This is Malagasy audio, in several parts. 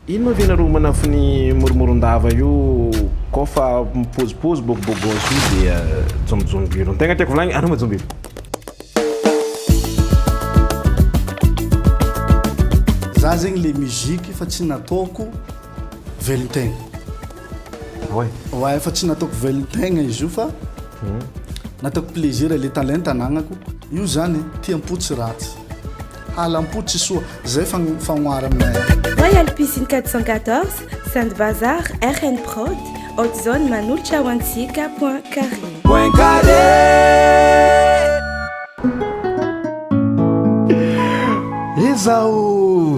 Ino ma ve nareo manafiny Moromorondava io kôfa mipozipozy bôgôbôgôsy io dia jombijombilo. Ny tegna tiako volagny anao majombilo. Za zegny le musique fa tsy nataoko velon-tegna. Ah ouais? Ouais, fa tsy nataoko velon-tegna izy io fa nataoko plaisir le talenta anagnako. Io zany tiam-po tsy ratsy. Halam-po tsy soa, zay fagnohara aminay agny. Royal Piscine 414, Sainte Bazar, RN Prod, Hot Zone manolotra ho antsika Point Carré. Point Carré! Izao!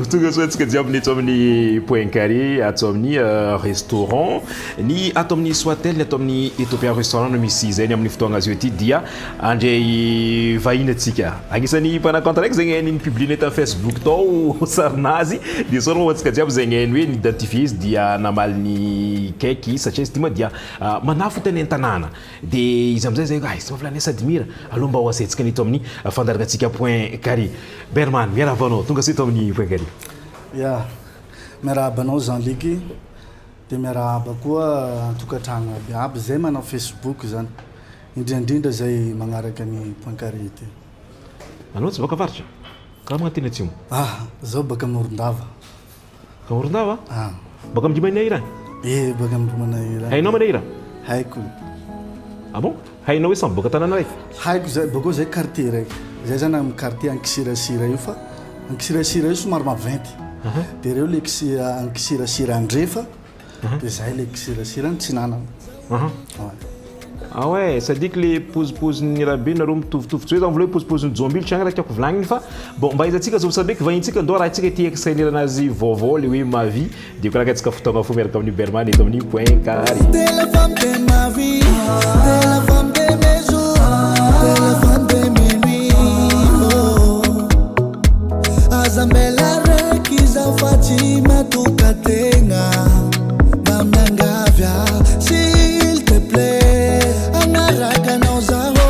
Tonga soa antsika jiaby ny eto amin'ny Point Carré, ato amin'ny restaurant. Ny ato amin'ny Soatel, ny ato amin'ny Ethiopia Restaurant no misy izay ny amin'ny fotoagna azy io ity dia Andrey vahiny atsika. Agnisan'ny mpanakanto raiky zegny hainy ni-publier tamin'ny Facebook tao sarinazy dia sorry ho antsika jiaby zegny hainy hoe ni-identifier izy dia namaly ny kaiky satria izy ty moa dia manafo tany an-tanàna dia izy amizay zay ay tsy mba volany Sadimir aleo mba ho asaintsika ny eto amin'ny fandaharantsika point carré. Berman miarahaba anao tonga soa eto amin'ny point carré. Ya, miarahaba anao Jean Luc dia miarahaba koa an-tokantragno aby aby zay manao Facebook zany. Indrindra indrindra izay magnaraka ny point carré ity. Anao tsy baka faritra? Karaha magnateny atsimo. Ah, zaho baka Morondava. Baka Morondava? Ah. Baka amin-dry Manahira? Eh, baka amin-dry Manahira. Hainao Manahira? Haiko. Ah bon? Hainao hoe samy baka tanàna raiky? Haiko zay, bakeo zay quartier raiky. Zay zany amin'ny quartier Ankisirasira io fa Ankisirasira io somary maventy. Dia reo le Ankisirasira andrefa. Dia zay le kisirasira antsinanana. Ah ouais, c'est-à-dire que le pozipozin'ny rabe nareo mitovitovy tsy hoe zany vola hoe pozipozin'ny jombilo tsy agny raha tiako volagniny fa bon mba ahaizantsika zao sabeky vahintsika ndao arahintsika ity extrait anazy vaovao le hoe ma vie dia korakantsika fotoagna fo miaraka amin'ny Berman eto amin'ny point carré. T'es la femme de ma vie, t'es la femme de mes jours, t'es la femme de mes nuits, oh. Aza amela raiky izaho fa tsy matoka-tegna Mba miangavy aho s'il te plait Hagnaraka anao zaho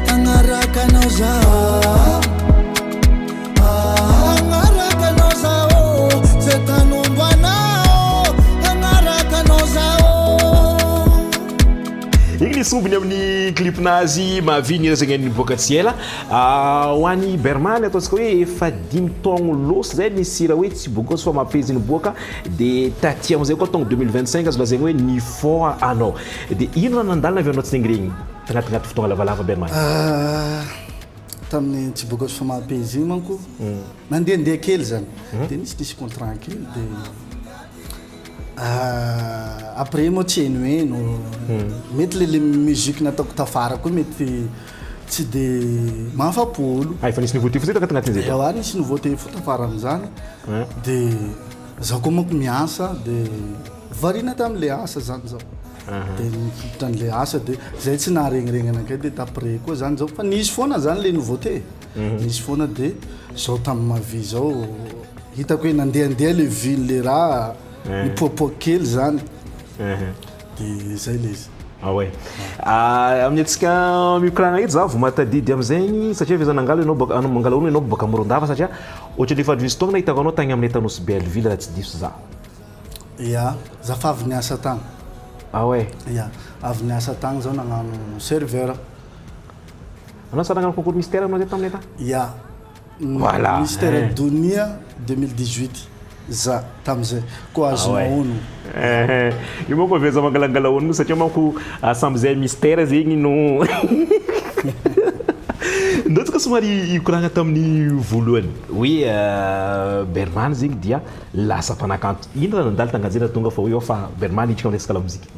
Hagnaraka anao zaho Hagnaraka anao zaho Tsy tanombo anao Hagnaraka anao zaho. Igny ny sombiny amin'ny clip-nazy Mahavia ny hira zegny niboaka tsy ela. Ho an'i Berman ataontsika hoe efa dimy taogno lôsy zay nisy hira hoe tsy bogôsy fa mampiezy niboaka de taty amizay koa taogno 2025 azo lazaigny hoe nifoha anao. De ino raha nandalina avy anao tsy nengregny tagnatignaty fotoagna lavalava Berman? Tamin'ny tsy bogôsy fa mampiezy igny manko nandehandeha kely zany de nisinisy contrat kely de Après moa tsy henoheno, mety le le musique nataoko tafara koa mety tsy de mahafapo olo. Ah efa nisy nouveauté fo zay tagnatin'izay tao? Ewa nisy nouveauté fo tafaran'izany de zaho koa manko miasa de variana tamle asa zany zaho de nifototra an'le asa de zay tsy naharegniregny anakay de d'après koa zany zaho fa nisy foana zany le nouveauté. Nisy foana de zao tamin'ny ma vie zao hitako hoe nandehandeha le ville le raha nipoapoaka kely zany de zay le izy. Ah ouais. Amin'ny antsika mikoragna eto za vao mahatadidy am'zaigny satria avy za nangalo ianao baka anao mangala ono ianao baka Morondava satria ohatran'ny efa nisy fotoagna nahitako anao tagny aminay Tanosy Belleville raha tsy diso za. Ya, za fa avy niasa tagny. Ah ouais. Ya, avy niasa tagny zaho nagnano serveur. Anao tsara nagnano concours mystère anao zay taminay tany? Ya. Voilà. Mystère eh. Donia 2018 za tamizay ko azonao ah ono. Eh, io manko avy aza mangalangala ono satria manko ah, samby zay mystère zegny no Ndao tsika somary hikoragna tamin'ny voalohany hoe euh, Berman zegny dia lasa mpanakanto. Ino raha nandalo tanganjena tonga fa hoe eo fa Berman hiditra amin'ny resaka lamozika?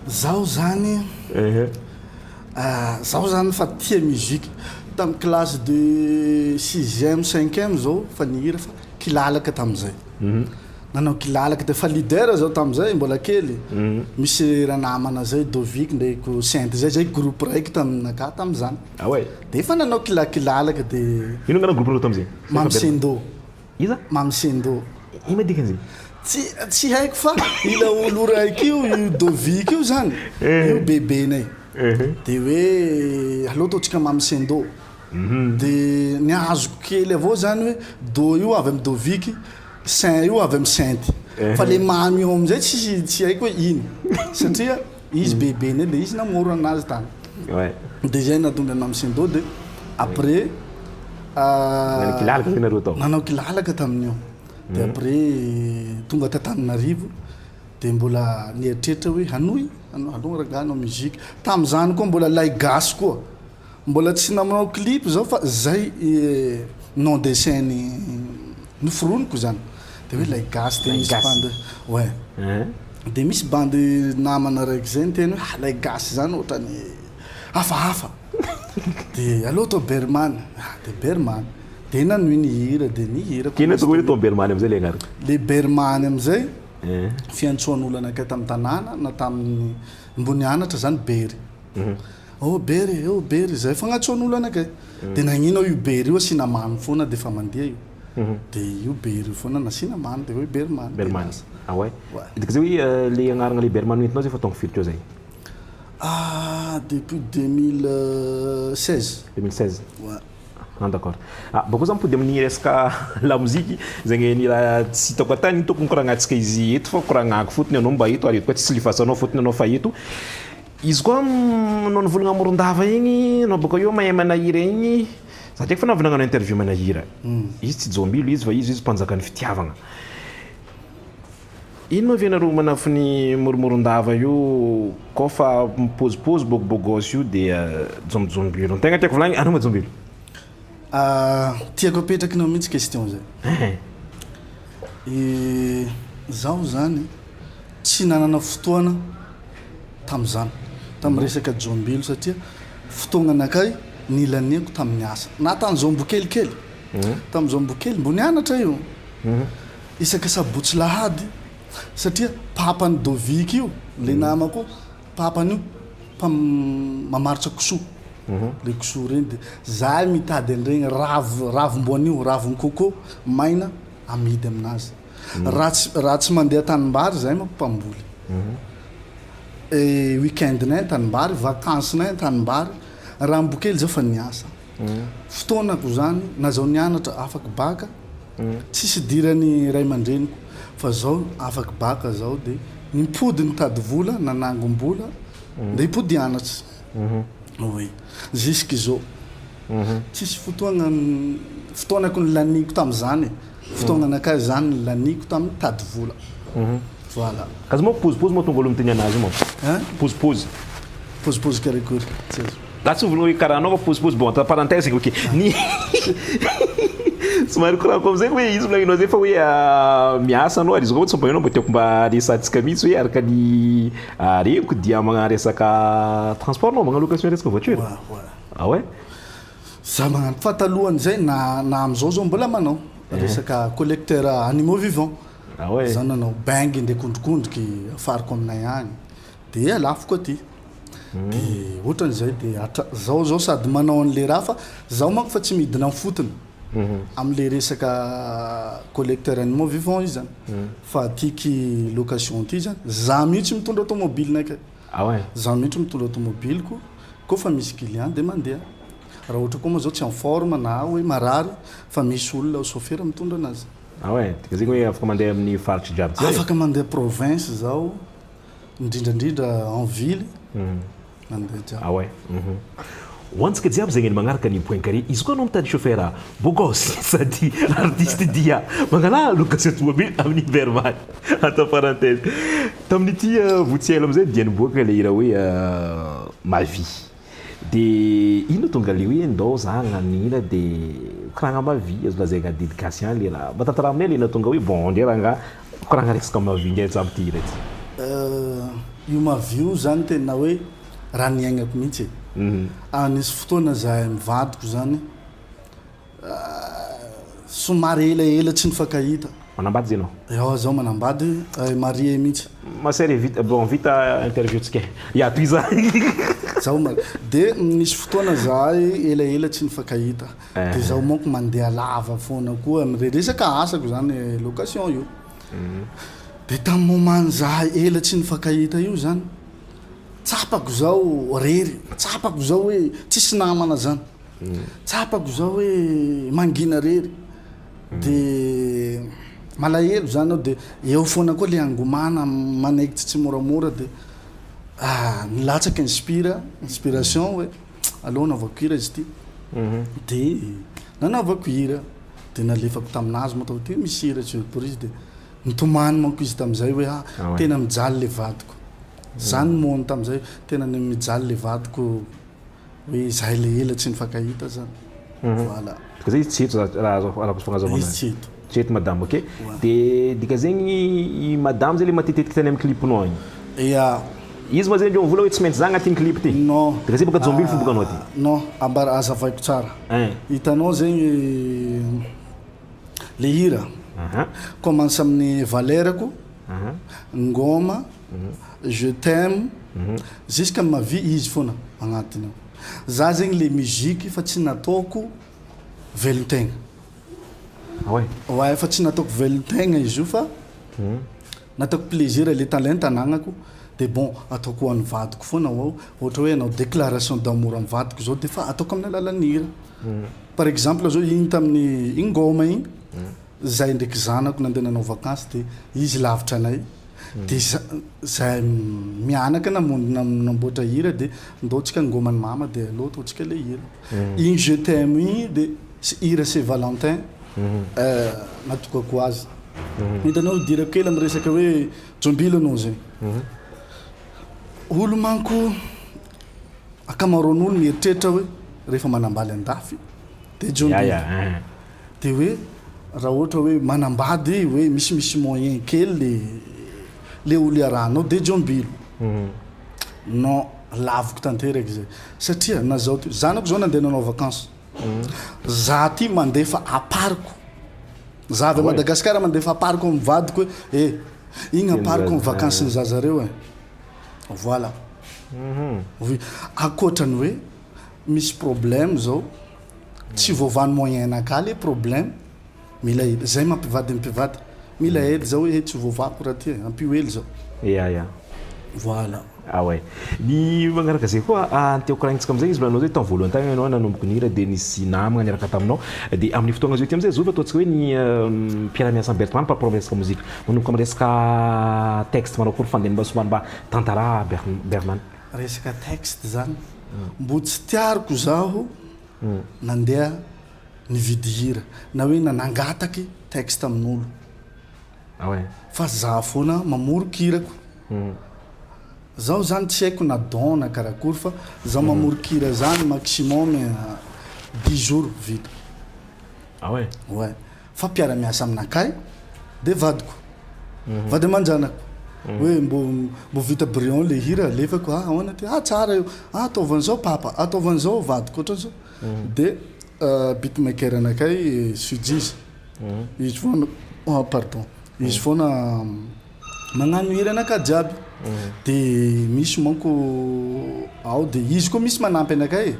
Zaho zany eh. Zaho zany fa tia musique, tamin'ny classe de sixième, cinquième zao fa nihira fa kilalaka tamin'izay, nanao kilalaka de fa leader zaho tamin'izay mbola kely, misy ranamana zay Doviky ndraiky Sainte zay, zay groupe raiky taminakahy tamin'izany, de efa nanao kilakilalaka de. Ino angamba groupe-nareo tamin'izay? Mamsendo. Iza? Mamy Sendo. Ino ma dikan'izay? Tsy tsy haiko fa ila olo raiky io, io Doviky io zany, io bebenay. De hoe aleo ataontsika Mamy Sendo. De ny azoko kely avao zany hoe Do io avy am Doviky, Saint io avy am Sainty. Fa le mamy io amizay tsisy tsy haiko hoe ino satria izy bebenay le izy namorona anazy tany. De zay nahatonga anah Mamy Saint Do de après Nanao kilalaka zay nareo tao? Nanao kilalaka tamin'io. De après tonga t'Antananarivo de mbola nieritreritra hoe hanohy, aleo rangahy hanao musique. Tamin'izany koa mbola lay gasy koa. Mbola tsy namanao clip zao fa zay nom de scène noforoniko zany de hoe lay gasy de misy bandy ouais de misy bandy namana raiky zay niteny hoe ah lay gasy zany ohatrany hafahafa de aleo atao Berman ah de Berman de nanohy nihira de nihira K'inona atao hoe atao Berman amizay le agnarana? Le Berman amizay fiantsoan'olo anakay tamin'ny tanàna na tamin'ny mbo nianatra zany Bery. Oh Bery e, oh Bery, zay fagnatsoan'olo anakay. De nagnino io Bery io asiana mamy foana de efa mandeha io. De io Bery io foana nasiana mamy de hoe Berman. Berman. Ah ouais? Ouais. Dika zay hoe le agnarana le Berman noentinao zay efa tonga firy teo zay? Ah, depuis 2016. 2016. Ouais. Ah d'accord. Ah, bakeo za mipody amin'ny resaka lamoziky, zegny ny raha tsy hitako atany tokony koragnantsika izy eto fa koragnako fotony anao mba eto ary eto koa tsy lifasanao fotony anao fa eto. Izy koa anao nivolagna Morondava igny, anao bôka eo mahay manahira igny, za ndraiky fa navy nagnano interview manahira, izy tsy jômbilo izy fa izy izy mpanjakan'ny fitiavagna. Ino ma ve nareo manafiny Moromorondava io kôfa mipôzipôzy bôgôbôgôsy io dia jômbijômbilo, ny tegna tiako volagny anao ma jômbilo? Tiako apetrakinao mihitsy question zay. Izaho zany tsy nanana fotoana tamin'izany, tamin'ny resaka jombilo satria fotoagnanakay nilaniako tamin'ny asa. Na tamin'izao mbo kelikely, tamin'izao mbo kely, mbo nianatra io, isaka sabotsy lahady satria papan'i Doviky io, le namako io, papany io mpam- mamarotra kisoa, le kisoa regny de zahay mitady an'iregny rav- ravim-boanio, raviny coco maina amidy aminazy. Raha tsy raha tsy mandeha tanimbary zahay manko mpamboly. Week-end-nay an-tanimbary, vacances-nay an-tanimbary, raha mbo kely zao fa niasa. Fotoanako zany na zaho nianatra afaky bacc, tsisy idiran'ny ray aman-dreniko fa zao afaky bacc zao de nimpody nitady vola, nanangom-bola nde hipody hianatra. Oui, jusque zao. Tsisy fotoagna fotoanako nilaniako tam'zany e. Fotoagnanakahy zany nilaniko tamin'ny tady vola. Voilà. Ka moa pôzipôzy moa tonga olo miteny anazy io manko. Hein? Pôzipôzy. Pôzipôzy karakory? Tsy azoko. Za tsy mivolagna hoe karaha anao fa pôzipôzy bon entre parenthèse ok. Ny somary korako amizay hoe izy volagninao zay fa hoe miasa anao ary izy koa tsy mba mba tiako mba resahantsika mihitsy hoe araka ny reniko dia magnano resaka transport anao magnano location resaka voiture. Ouais, ouais. Ah ouais? Za magnano fa talohan'izay na na amizao zao mbola manao resaka collecteur animaux vivants. Ah ouais? Za nanao bengy ndraiky ondrikondriky afariko aminay agny de alafoko aty. De ohatran'izay de hatra zao zao sady manao an'le raha fa zaho manko fa tsy midina am-fotony am'le resaka collecteur animaux vivants io zany. Fa tiky location ty zany za mihitsy mitondra tomobilinakay. Ah ouais? Za mihitsy mitondra tomobiliko koa fa misy client de mandeha. Raha ohatra koa moa zao tsy en forme na hoe marary fa misy olona chauffeur mitondra anazy. Ah ouais, dika zegny hoe afaka mandeha amin'ny faritry jiaby ty zay? Afaka mandeha province zao, indrindrandrindra en ville, mandeha jiaby. Ah ouais. Ho antsika jiaby zegny ny magnaraka ny Point Carré, izy koa anao mitady chauffeur beau gosse sady artiste dia mangalà location tomobile amin'ny Berman. Entre parenthèse. Tamin'ity vao tsy ela amizay dia niboaka ilay hira hoe Ma vie. De ino tonga le hoe ndao za hagnano hira de koragna ma vie, azo lazaigna dédicace ihany le raha. Mba tantarao aminay le nahatonga hoe bon ndre rangah koragna resaka ma vie ndray jiaby ty hira ty. Io ma vie io zany tena hoe raha niaignako mihitsy e. Nisy fotoana zahay mivadiko zany Somary elaela tsy nifankahita. Manambady zay enao? Ewa zaho manambady, marié mihitsy. Ma sœur vita bon vita interview tsika e. Ya tohiza. Zaho marié. De nisy fotoana zahay elaela tsy nifankahita. De zaho manko mandeha lava foana koa amle resaka asako zany location io. De tamin'ny moment zahay ela tsy nifankahita io zany, tsapako zao rery, tsapako zao hoe tsisy namana zany. Tsapako zao hoe mangina rery de malahelo zany aho de eo foana koa le angomana manaikitsy tsimoramora de ah nilatsaka inspira inspiration hoe aleo anaovako hira izy ity de nanaovako hira de nalefako taminazy moa tao ty misy hira surprise de nitomany manko izy tamizay hoe ah tena mijaly le vadiko zany mot-ny tamizay tena mijaly le vadiko hoe zahay le ela tsy nifankahita zany voilà. Dika zay izy tsy eto raha araka fagnazavana. Izy tsy eto. Tsy eto madame, ok. De dika zegny i madame zay le matetitetika tany amin'ny clip-nao agny. Ya. Izy moa zay ndreo mivola hoe tsy maintsy za agnatin'ny clip ty. Non. Dika zay bôka jombilo fo boka anao ty. Non, ambara azavaiko tsara. Ein. Hitanao zegny le hira commence amin'ny valeur-ko, ngôma, je t'aime, jusqu'à ma vie izy foana agnatiny ao. Za zegny le musique fa tsy nataoko velon-tegna. Ah ouais? Ouais, fa tsy nataoko velon-tegna izy io fa nataoko plaisir le talenta anagnako de bon ataoko ho an'ny vadiko foana ao, ohatra hoe hanao déclaration d'amour amin'ny vadiko zao de fa ataoko amin'ny alalan'ny hira. Par exemple zao igny tamin'ny igny ngôma igny, zahay ndraiky zanako nandeha nanao vacance de izy lavitra anay de za zahay mianaka namboatra hira de ndao tsika ngôman'ny mama de aleo ataontsika le hira. Igny je t'aime igny de hira Saint Valentin natokako azy. Hitanao idirako kely amin'ny resaka hoe jombilo anao zegny. Olo manko ankamaroan'olo mieritreritra hoe rehefa manambaly andafy de jombilo. De hoe raha ohatra hoe manambady hoe misimisy moyen kely le le olo iarahanao de jombilo. Non, laviko tanteraky zay satria na zaho ty zanako zao nandeha nanao vacance. Za ty mandefa apariko. Za avy à Madagasikara mandefa apariko amin'ny vadiko hoe eh igny apariko amin'ny vacance-n'ny zaza reo e. Voilà. Oui. Ankoatrany hoe misy problème zao tsy voavahan'ny moyen-nakahy le problème mila aide. Zay mampivady ny mpivady. Mila aide zao hoe tsy voavahako raha ty e, ampio hely zao. Ya ya. Voilà. Ah ouais. Ny magnaraka zay koa anteho koragnitsika amizay izy volanao zay tamin'ny voalohany tagny ianao nanomboka nihira de nisy namagna niaraka taminao de amin'ny fotoagna zao ty amizay zovy ataontsika hoe ny mpiara-miasa amin'i Bertman par rapport amin'ny resaka mozika manomboka amin'ny resaka texte manao akory fandehany mba somary mba tantara Berman. Resaka texte zany mbo tsy tiariko zaho nandeha nividy hira na hoe nanangataky texte amin'olo. Ah ouais. Fa za foana mamorokirako. Zaho zany tsy haiko na don na karakory fa zaho mamorokira zany maximum 10 jours vita. Ah ouais. Ouais. Fa mpiara-miasa aminakay de vadiko. Vady aman-janako. Hoe mbo mbo vita brouillon le hira alefako ah ahoana ty ah tsara io ah ataovy an'izao papa ataovy an'izao vadiko ohatran'izao. De beatmaker anakay Sujizy. Izy foana oh pardon izy foana magnano hira anakahy jiaby. De misy manko ao de izy koa misy manampy anakahy e.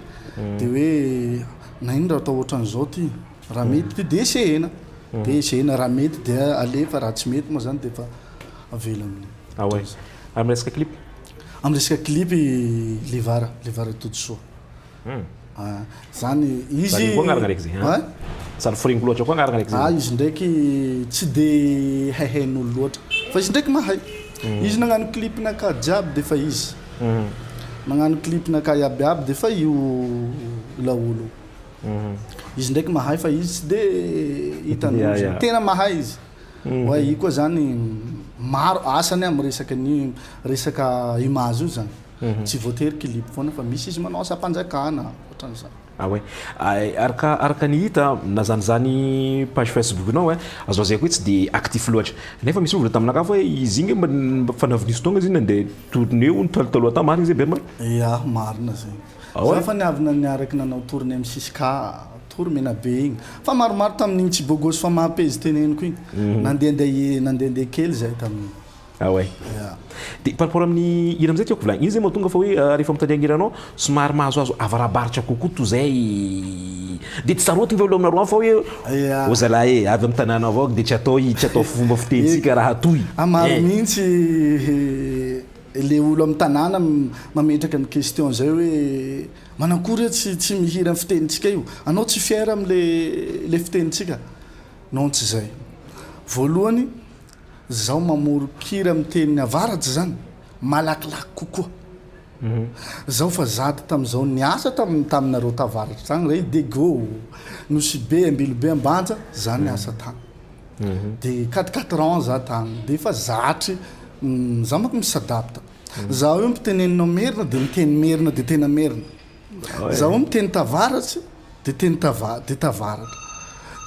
De hoe nagnino raha atao ohatran'izao ty raha mety ty de essayena. De essayena raha mety de alefa raha tsy mety moa zany de efa avela amin'ny. Ah ouais. Amin'ny resaka clip? Amin'ny resaka clip Levara, Levara Todisoa. Zany izy. Zany koa agnarana raiky zay. Hein? Zany foregny loatra koa agnarana raiky zay. Ah izy ndraiky tsy de haihain'olo loatra fa izy ndraiky mahay. Izy nagnano clip nakahy jiaby de fa izy. Nagnano clip nakahy aby aby de fa io laolo. Izy ndraiky mahay fa izy tsy de hitan'olo zany. Tena mahay izy. Ouais, io koa zany maro asany amin'ny resaka ny resaka image io zany. Tsy voatery clip foana fa misy izy manao asam-panjakana ohatran'izany. Ah ouais. Araka araka ny hita na zany zany page Facebook-nao ein, azo lazaiko hoe tsy de actif loatra. Nefa misy olona taminakahy fa hoe izy igny mba fa navy nisy fotoagna izy iny nandeha tournée hono talotaloha tany, marigny zay Berman? Ya, marina zay. Ah ouais? Za fa niavy niaraky nanao tournée amin'ny Siska, tour Menabe igny. Fa maromaro tamin'igny tsy bogosy fa mahapezy teneniko igny. Nandehandeha nandehandeha kely zahay tamin'igny. Ah ouais. Ya. De par rapport amin'ny hira amizay tiako volagny, ino zay mahatonga fa hoe rehefa mitandregny hiranao somary mahazoazo avarabaratra kokoa toy zay de tsy sarotiny ve olo aminareo any fa hoe Ya. ô zalahy e avy amin'ny tanàna avao de tsy atao tsy atao fomba fitenintsika raha toy. Ah maro Eh. mihitsy. Le olo amin'ny tanàna mametraka ny question zay hoe manakory hoe tsy tsy mihira ny fitenintsika io, anao tsy fier amle le fitenintsika? Non tsy zay. Voalohany zaho mamoron-kira amin'ny tenin'ny avaratra zany malakilaky kokoa. Zaho fa zady tamizao niasa tam taminareo tavaratra tagny rey Diego, Nosy Be, Ambilobe, Ambanja, za niasa tagny. De quatre quatre ans za tagny de efa zatry za manko mi-s'adapte. Zaho io ampiteneninao merina de miteny merina de tena merina. Zaho io miteny tavaratsy de teny tava de tavaratra.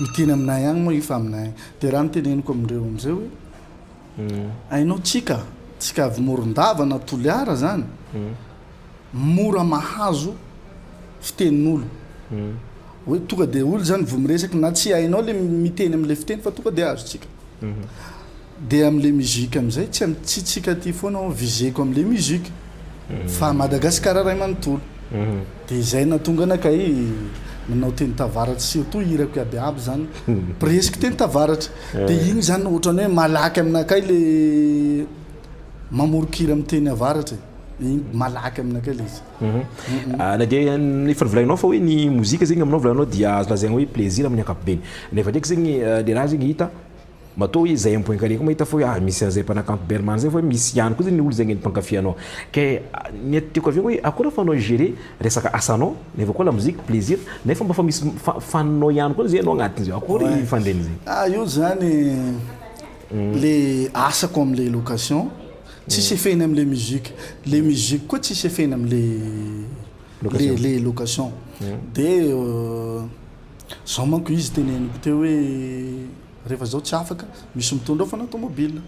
Miteny aminay agny moa io fa aminay agny. De raha noteneniko amindreo amizay hoe hainao tsika, tsika avy Morondava na Toliara zany mora mahazo fitenin'olo. Hoe tonga de olo zany vao miresaky na tsy hainao le miteny amle fiteny fa tonga de azontsika. De amle musique amizay tsy am tsy tsika aty foana aho viseko amle musique fa Madagasikara ray manontolo. De zay nahatonga anakay nanao teny tavaratra surtout hirako iaby aby zany presque teny tavaratra. De igny zany ohatrany hoe malaky aminakay le mamoron-kira amy teny avaratra e. Igny malaky aminakay le izy. Na dia efa novolagninao fa hoe ny mozika zegny aminao volaninao dia azo lazaigna hoe plaisir amin'ny ankapobeny. Nefa ndraiky zegny le raha zegny hita matoa hoe zay am point carré koa mahita fa hoe ah misy an'izay mpanakanto Berman zay fa hoe misy ihany koa zegny ny olo zegny mpankafy anao. Ke ny tiako avy eo hoe akory ahafahanao gérer resaka asanao nefa koa la musique plaisir nefa mba fa misy faninao ihany koa zay anao agnatin'izay akory fandrain'izay. Ah io zany le asako am'le location tsisy effet-ny am'le musique, le musique koa tsisy effet-ny am'le le le location. De zao manko izy teneniko teo hoe rehefa zao tsy afaka misy mitondra ao foana tomobile.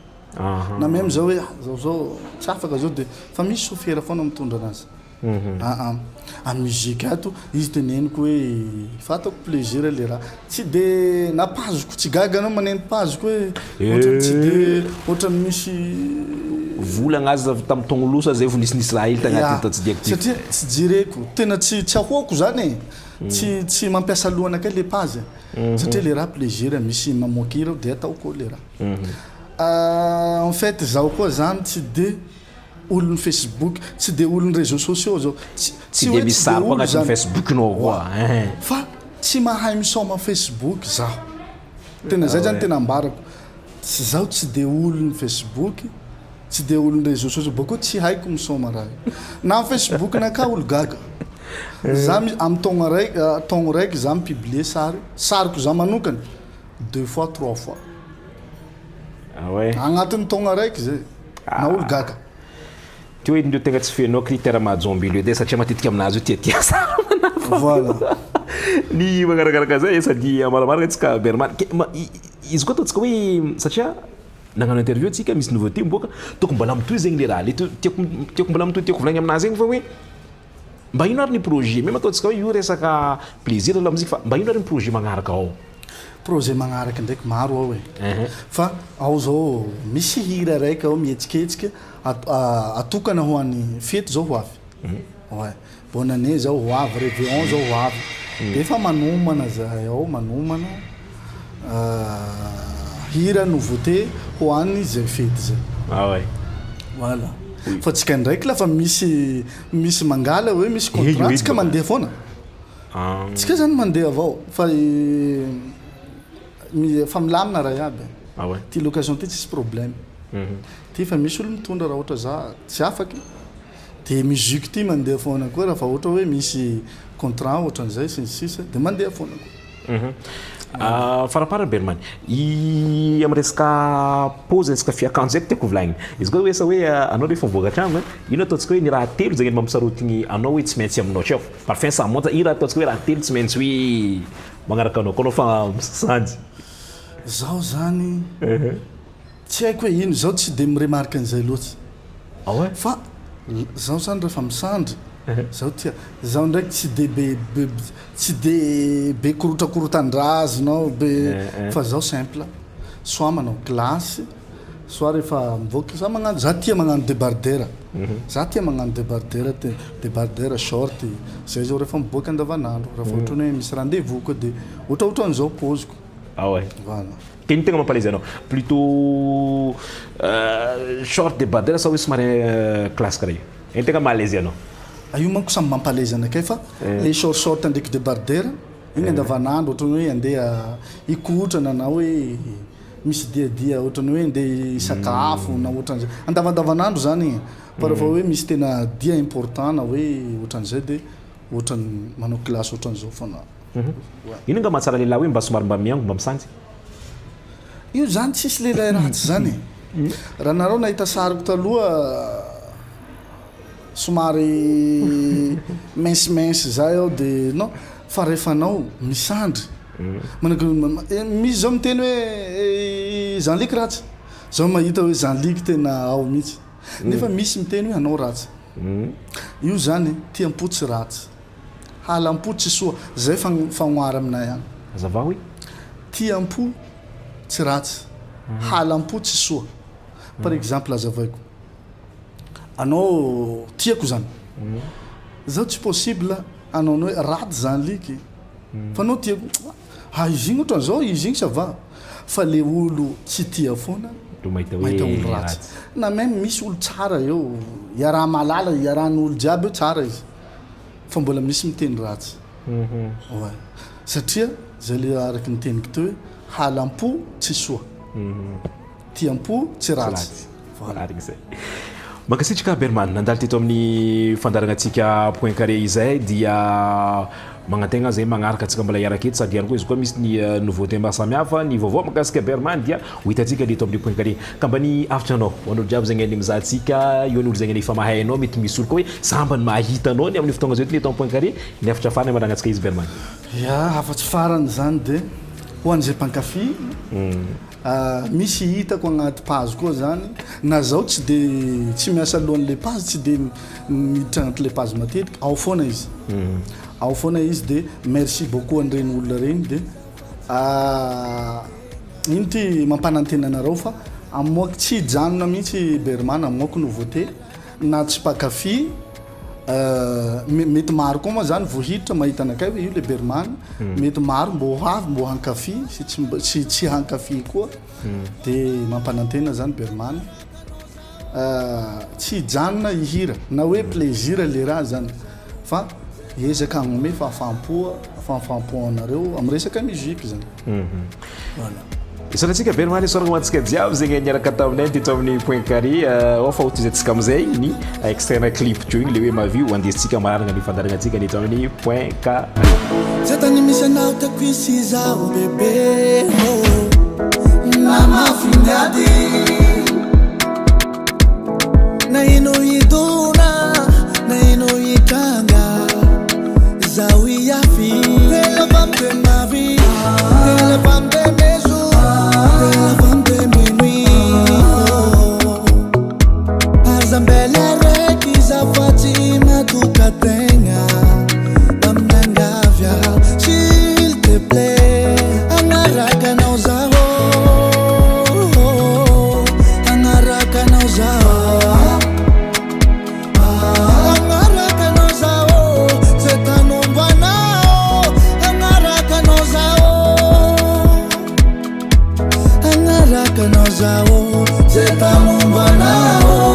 Na même zao hoe zao zao tsy afaka zao de fa misy chauffeur foana mitondra anazy. Aa amy musique ato izy teneniko hoe fa ataoko plaisir le raha tsy de na pazoko tsy gaga anao maneno pazoko hoe ohatrany tsy de ohatrany misy volagna aza avy tamin'ny taogno losa zay vao nisinisy raha hely tagnatin'ny tao tsy diako ty. Satria tsy jereko tena tsy tsy ahoako zany e tsy tsy mampiasa lohanakay le pazy satria le raha plaisir misy mamoaka hira de ataoko le raha. En fait zaho koa zany tsy de olon'ny Facebook, tsy de olon'ny réseaux sociaux zao. Tsy de misy sary koa agnatin'ny Facebook-nao koa. Fa tsy mahay misaoma Facebook zaho. Tena zay zany tena ambarako. Zaho tsy de olon'ny Facebook, tsy de olon'ny réseaux sociaux, bakeo tsy haiko misaoma raha io. Na amy Facebook naka olo gaga. Za amy taogno araiky taogno raiky za mi-publier sary, sariko za manokany deux fois trois fois. Ah ouais. Agnatin'ny taogno araiky zay. Na olo gaga. Ty hoe indreo tegna tsy fenao critère mahajomby edy satria matetiky aminazy io tiatia sary manafa. Voilà. Ny magnarakaraka zay sady amaramaraka antsika Berman. Izy koa ataontsika hoe satria nagnano interview antsika misy nouveauté miboaka tokony mbola mitohy zegny le raha le tiako tiako mbola mitohy tiako volagniny aminazy zegny fa hoe mba ino ary ny projet même ataontsika hoe io resaka plaisir la musique fa mba ino ary ny projet magnaraka ao. Projet magnaraky ndraiky maro ao e. Fa ao zao misy hira raiky ao mihetsiketsiky atokana ho an'ny fety zao ho avy. Ouais. Bonne année zao ho avy, réveillon zao ho avy. De efa manomana zahay ao, manomana hira nouveauté ho an'ny zay fety zay. Ah ouais. Voilà. Fa tsika ndraiky lafa misy misy mangala hoe misy contrat tsika mandeha foana. Tsika zany mandeha avao fa fa milamina raha iaby. Ah ouais. Ty location ty tsisy problème. Ty fa misy olo mitondra raha ohatra za tsy afaky. De musique ty mandeha foana koa raha fa ohatra hoe misy contrat ohatran'izay sy ny sisa de mandeha foana koa. Faraparany Berman, i amy resaka pose resaka fiakanjo zay tiako volagniny. Izy koa hoe sa hoe anao rehefa mivoaka tragno ino ataontsika hoe ny raha telo zegny mampisarotigny anao hoe tsy maintsy aminao treo. Parfum sa montre, ino raha ataontsika hoe raha telo tsy maintsy hoe magnaraka anao koa anao fa misanjy. Zaho zany tsy haiko hoe ino, zaho tsy de miremarque an'izay loatsy. Ah ouais? Fa zaho zany rehefa misandry, zaho tia, zaho ndraiky tsy de be be tsy de be korotakorotan-draha be fa zaho simple. Soit manao classe, soit rehefa mivoaka za magnano za tia magnano débardeur. Za tia magnano débardeur te débardeur short zay zao rehefa miboaka andavanandro. Raha vao ohatra hoe misy rendez-vous koa de ohatrohatran'izao pose-ko. Ah ouais. Voilà. Ka ino tegna mampalaizy anao? Plutôt short débardeur sa hoe somary classe karaha io? Ino tegna maha-à-l'aise anao? Ah, io manko samy mampalaizy anakay, fa le short short ndraiky débardeur igny andavanandro, ohatrany hoe andeha hikotrana na hoe misy diadia, ohatrany hoe andeha hisakafo na ohatran'zay andavandavanandro zany igny. Fa rehefa hoe misy tena dia important na hoe ohatran'izay, de ohatrany manao classe ohatran'izao foana. Ino nga mahatsara lehilahy hoe mba somary mba miango, mba misanjy? Io zany tsisy lehilahy ratsy zany e. Raha nareo nahita sariko taloha, somary mince mince zay aho, de non, fa rehefa anao misandry manako misy zao miteny hoe Jean-Luc ratsy, zaho mahita hoe Jean-Luc tena ao mihitsy, nefa misy miteny hoe anao ratsy. Io zany tiam-po tsy ratsy, halam-po tsy soa, zay fagnohara aminay agny. Azava hoe. Tiam-po tsy ratsy, halam-po tsy soa. Par exemple, azavaiko anao, tiako zany zaho, tsy possible anao hoe raty zany liky, fa anao tiako, ah, izy igny ohatran'izao, izy igny ça va, fa le olo tsy tia foana ro mahita mahita hoe olo ratsy. Ratsy. Na même misy olo tsara eo, iaraha malala, iarahan'olo jiaby eo, tsara izy, fa mbola misy miteny ratsy. Ouais, satria zay le araky ny teniko teo hoe halam-po tsy soa, tiam-po tsy ratsy. Voilà. Marigny zay. Mankasitraka Berman nandalo teto amin'ny fandaharanantsika Point Carré izay, dia magnantegna zay magnaraka antsika mbola hiaraka eto, sady ihany koa izy koa misy ny nouveauté maro samihafa, ny vaovao mikasika Berman dia ho hitantsika eto amin'ny Point Carré. Ka mba ny hafitra anao ho an'olo jiaby zegny ny mizaha antsika eo, ny olo zegny efa mahay anao, mety misy olo koa hoe sambany mahita anao ny amin'ny fotoagna zao ty eto amin'ny Point Carré, ny hafitra farany amaragna antsika izy, Berman? Ya, hafatsy farany zany de ho an'izay mpankafy. Misy hitako agnaty page koa zany, na zaho tsy de tsy miasa alohan'le page, tsy de miditra agnatin'le page matetiky, ao foana izy, ao foana izy. De merci beaucoup an'ireny olona regny. De ino ty mampanantena anareo fa amoaky tsy hijanona mihitsy Berman, amoaky nouveauté na tsy mpankafy. Mety maro koa moa zany vohiditra mahita anakay hoe io le Berman, mety maro mbo ho avy mbo hankafy sy tsy hankafy koa. De mampanantena zany Berman tsy hijanona ihira, na hoe plaisir le raha zany, fa ezaka agnome fahafaham-po anareo amy resaka musique zany. Voilà. Isaorantsika Berman, isaorana ho antsika jiaby zegny niaraka taminay teto amin'ny Point Carré. Ao fa hotohizatsika amizay ny extrait clip teo igny, le hoe Ma vie, ho andesintsika mararana ny fandaharanantsika ny eto amin'ny Point Carré. Zay tany misy anao tiako isy zaho, bébé, oh. Na mafy ny ady, na ino idona, na ino itranga, zaho iafy. T'es la femme de ma vie, t'es la femme de mes jours, t'es la femme de mes nuits, oh. Aza mbela raiky zaho fa tsy matoka-tegna, mba miangavy aho, s'il te plaît, agnaraka anao zaho, agnaraka anao zaho, agnaraka anao zaho, tsy tanombo anao, agnaraka anao zaho, agnaraka anao zaho, tsy tanombo anao.